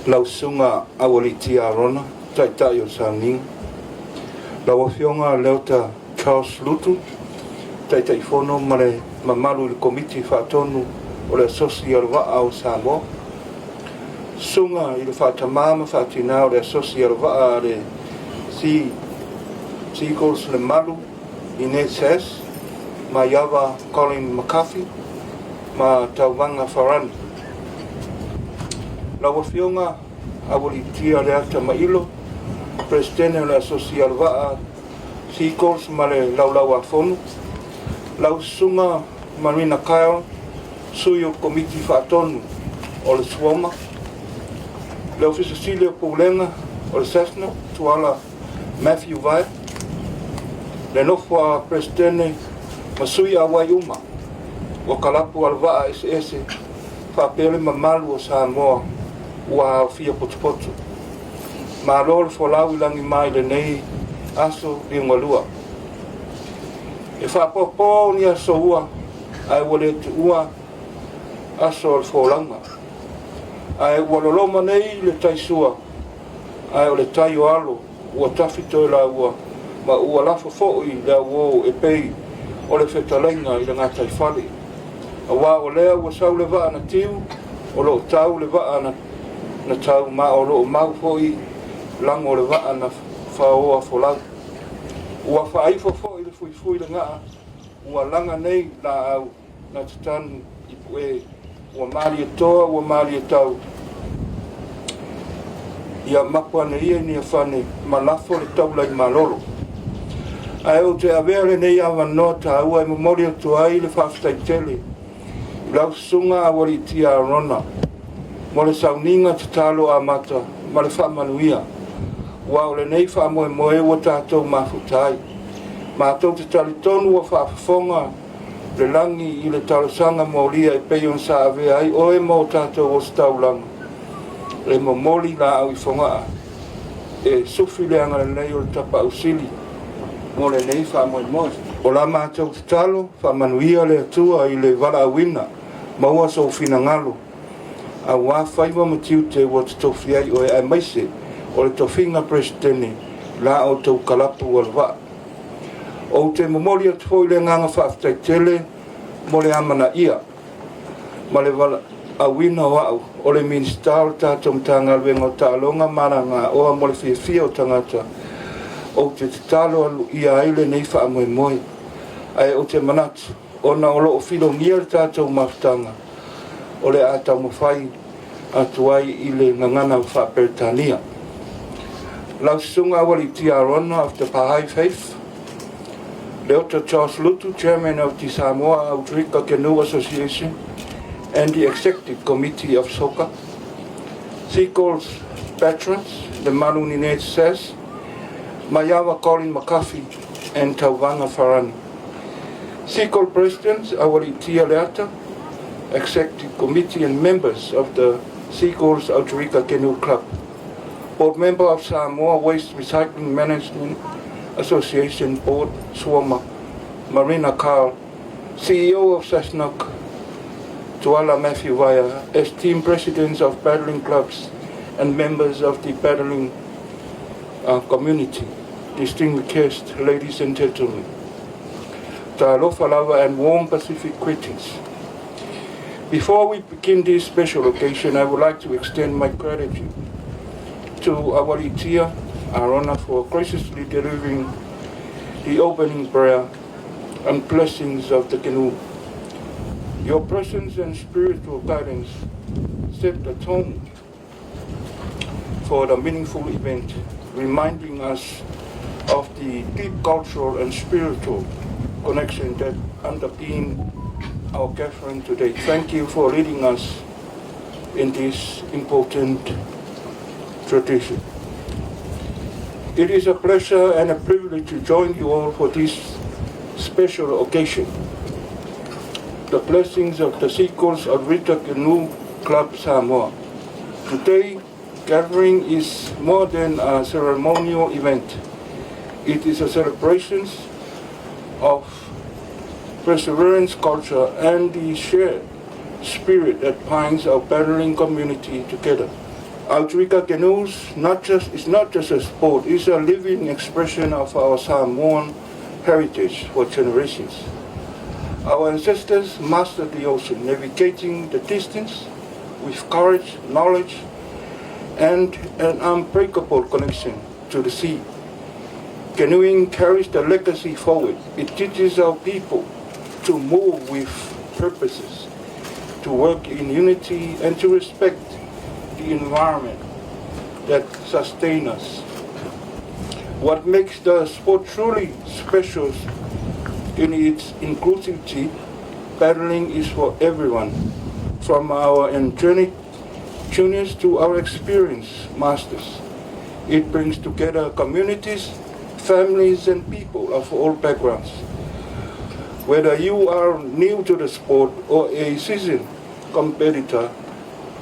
Lau Susuga Aualiitia Arona, Taitai o le Sauniga. Lau Afioga Leota Charles Lutu, Taitaifono ma le mamalu i le Komiti Faatonu o le Asosi o le Vaa o Samoa. Susuga i le Faatamā ma Faatinā o le Asosi o le Vaa a le Sea Seagulls le Malu Inez Sass, Maiava Colin McCarthy ma Tauvaga Farani. Lau Afioga Aualiitia Leata Mailo, Peresetene o le Asosi o le Vaa Seagulls ma le Laulau-a-Fono. Lau Susuga Marina Kyle, Sui o le Komiti Faatonu o le SWOMA. Le Ofisa Sili o Pulega o le SASNOC, Tuala Matthew Vaea. Le nofo a Peresetene ma sui auai uma o kalapu o le vaa eseese faapea le mamalu o Samoa ua aofia potopoto. Malo le folau i lagi mai lenei aso liugalua. E faapoapoa o ni aso ua ae ua le tuua aso o le folauga. Ae ua loloma nei le taisua ae o le tai o alo ua tafi toe laua ma ua lafo foi le auō e pei o le fetalaiga i le gataifale. Auā o lea ua sau le vaa na tiu, o loo tau le vaa na tau ma o loo mau foi lago o le vaa na faoa folau. Ua faaifo foi le fuifui le gaa ua laga nei laau na tatanu i puē ua malie toa ua malie tau ia mapo ane ia i Niafane ma lafo le taula i malolo. Ae ou te avea lenei avanoa taua e momoli atu ai le faafetai tele i lau Susuga Aualiitia Arona mo le sauniga tatalo amata ma le faamanuia ua o lenei faamoemoe ua tatou mafuta ai. Matou te talitonu ua faafofoga le lagi i le talosaga molia e pei ona sa avea ai oe ma o tatou ositaulaga e momoli laau i Fogaa e sufi le agalelei o le Tapaau Sili mo lenei faamoemoe. O la matou tatalo, faamanuia le Atua i le valaauina, maua sou finagalo, auā faiva ma tiute ua totofi ai oe aemaise o le tofiga Peresetene la outou kalapu o le vaa. Ou te momoli atu foi le agaga faafetai tele mo le amanaia ma le valaauina o au o le Minisita o le tatou Matagaluega o Taaloga ma Alagaoa mo le Fiafia o Tagata ou te tatalo aluia ai lenei faamoemoe. Ae ou te manatu ona o loo filogia le tatou mafutaga o le a taumafai atu ai i le gagana faa-Peretania. Lau Susuga Aualiitia Arona of the Baha'i Faith, Leota Charles Lutu, Chairman of the Samoa Outrigger Canoe Association and the Executive Committee of SOCA, Seagulls Patrons, the Manu Ninette says, Maiava Colin McCarthy and Tauvaga Farani. Seagull President, Aualiitia Leata, Executive Committee and members of the Seagulls Outrigger Canoe Club. Board member of Samoa Waste Recycling Management Association Board, SWOMA, Marina Carl, CEO of SASNOC, Tuala Matthew Vaya, esteemed presidents of paddling clubs and members of the paddling community, distinguished guests, ladies and gentlemen. Talofa lava and warm Pacific greetings. Before we begin this special occasion, I would like to extend my gratitude to Aualiitia Arona for graciously delivering the opening prayer and blessings of the canoe. Your presence and spiritual guidance set the tone for the meaningful event, reminding us of the deep cultural and spiritual connection that underpin our gathering today. Thank you for leading us in this important tradition. It is a pleasure and a privilege to join you all for this special occasion. The blessings of the Seagulls Outrigger Canoe Club Samoa. Today, gathering is more than a ceremonial event. It is a celebration of perseverance, culture, and the shared spirit that binds our paddling community together. Outrigger canoes not just is not just a sport, it's a living expression of our Samoan heritage for generations. Our ancestors mastered the ocean, navigating the distance with courage, knowledge, and an unbreakable connection to the sea. Canoeing carries the legacy forward. It teaches our people to move with purposes, to work in unity, and to respect the environment that sustains us. What makes the sport truly special in its inclusivity, paddling is for everyone, from our energetic juniors to our experienced masters. It brings together communities, families, and people of all backgrounds. Whether you are new to the sport or a seasoned competitor,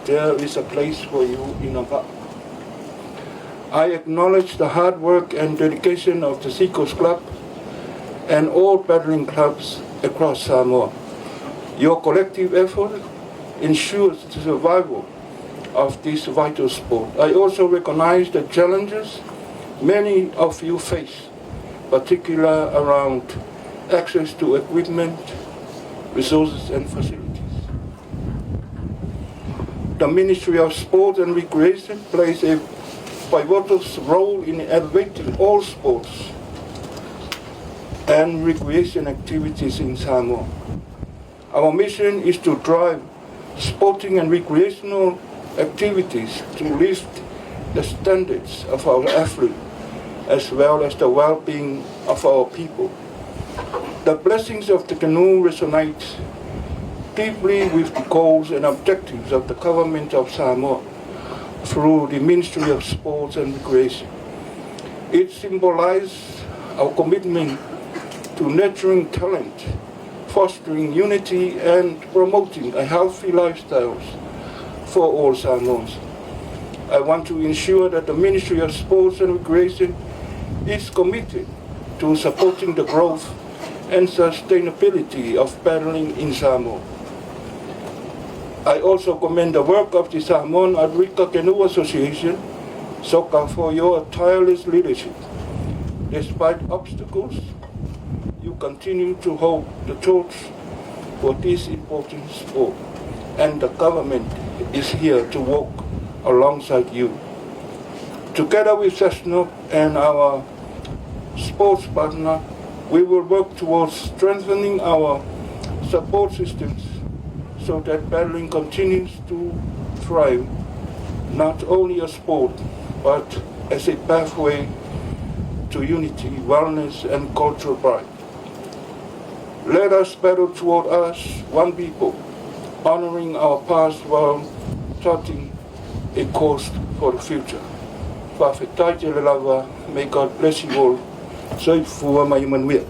there is a place for you in Ava. I acknowledge the hard work and dedication of the Seacoast Club and all paddling clubs across Samoa. Your collective effort ensures the survival of this vital sport. I also recognize the challenges many of you face, particularly around access to equipment, resources, and facilities. The Ministry of Sport and Recreation plays a pivotal role in elevating all sports and recreation activities in Samoa. Our mission is to drive sporting and recreational activities to lift the standards of our athletes as well as the well-being of our people. The blessings of the canoe resonate deeply with the goals and objectives of the government of Samoa through the Ministry of Sports and Recreation. It symbolizes our commitment to nurturing talent, fostering unity, and promoting a healthy lifestyles for all Samoans. I want to ensure that the Ministry of Sports and Recreation is committed to supporting the growth and sustainability of paddling in Samoa. I also commend the work of the Samoan Outrigger Canoe Association, SOCA, for your tireless leadership. Despite obstacles, you continue to hold the torch for this important sport, and the government is here to walk alongside you. Together with SASNOC and our sports partner, we will work towards strengthening our support systems so that paddling continues to thrive, not only as a sport, but as a pathway to unity, wellness, and cultural pride. Let us paddle toward us, one people, honoring our past while charting a course for the future. Fa'afetai tele lava, may God bless you all. Soifua ma ia manuia.